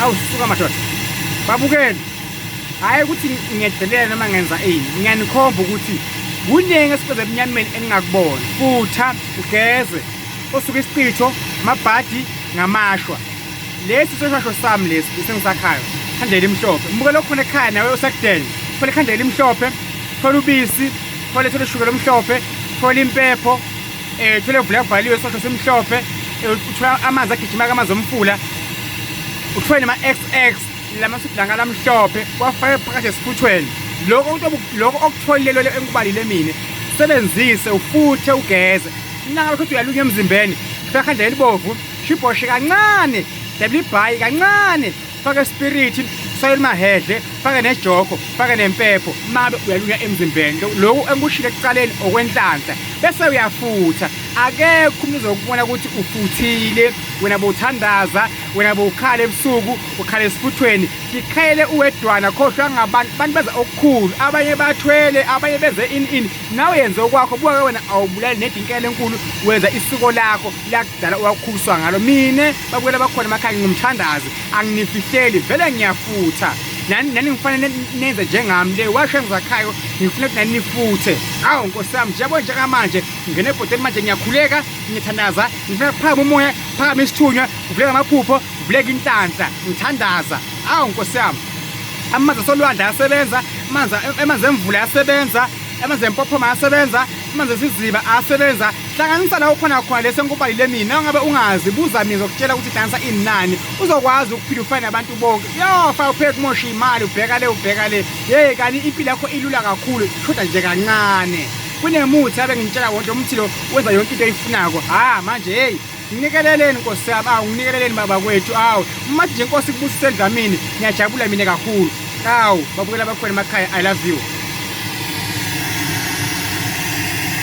Awu suka madoda. Babukeli. Hayi ukuthi ngiyedelela noma ngenza ini. Ngiyanikhomba ukuthi kuningi esikwenza ebumnyameni engingakubona. Futha ugeze. Osuka isichitho, amabhadi ngamashwa. Lesi soshasho sami lesi esengisakhayo. Khandlela imhlophe. Mbukela okhona ekhaya nawe osekudeni. Thola ikhandlela imhlophe, thola ubisi, thola thola ushukela omhlophe, thola impepho, eh thola uvula kubhaliwe isosho simhlophe, eh, uthola amanzi agijima amanzi omfula. Uthole nama XX lamasudlanga lamhlophe wafake phakathi esifuthweni. Lokho lokho okutholile lo engikubalile mina. Sebenzise ufuthe ugeze. Nangabe futhi uyalunywa emzimbeni, faka ikhandlela elibovu, shibhoshe kancane, dabula ibhayi kancane, fake spirit, fake mahedle, fake nejoko, fake nempepho, mabe uyalunywa emzimbeni. Lokhu engikushilo ekuqaleni okwenhlanhla. Bese uyafutha. Akekho umuntu ozokubona ukuthi ufuthile, wena bowuthandaza, wena bowukhala ebusuku, ukhala esifuthweni. Tikhele uwedwana, khohlwa ngabantu, abantu benza okukhulu, abanye bathwele, abanye benze ini ini. Nawe yenze okwakho, buka wena awubulali nedinkela enkulu, wenza isiko lakho lakudala owakhuliswa ngalo. Mina babukela bakhona emakhaya ngingumthandazi, anginifihleli, vele ngiyafutha. Nani nani ngifanele nenze njengami le washo engizakhayo, ngifuna ukuthi nani nifuthe. Awu Nkosi yami, njengoba njengamanje ngingena ebhodweni manje ngiyakhuleka, ngiyathandaza, ngifuna kuphakame umoya, phakame isithunywa, kuvuleka amaphupho, kuvuleka inhlanhla, ngithandaza. Awu Nkosi yami. Amanzi asolwandle ayasebenza, amanzi amanzi emvula ayasebenza, amanzi empophoma ayasebenza, amanzi esiziba ayasebenza. Hlanganisa la ukhona khona lesi engikubalile mina. Ngabe ungazi buza mina ngizokutshela ukuthi hlanganisa inani. Uzokwazi ukuphila ufane nabantu bonke. Yofa upheke kumosha imali ubheka le ubheka le. Hey kani impilo yakho ilula kakhulu, shoda nje kancane. Kunemuthi abe ngintshela wonke umuthi lo wenza yonke into oyifunako. Ha manje hey Nginikeleleni Nkosi yami, awu nginikeleleni baba kwethu, awu uma nje Nkosi kubusise eDlamini, ngiyajabula mina kakhulu. Awu babukela abakhona emakhaya, I love you.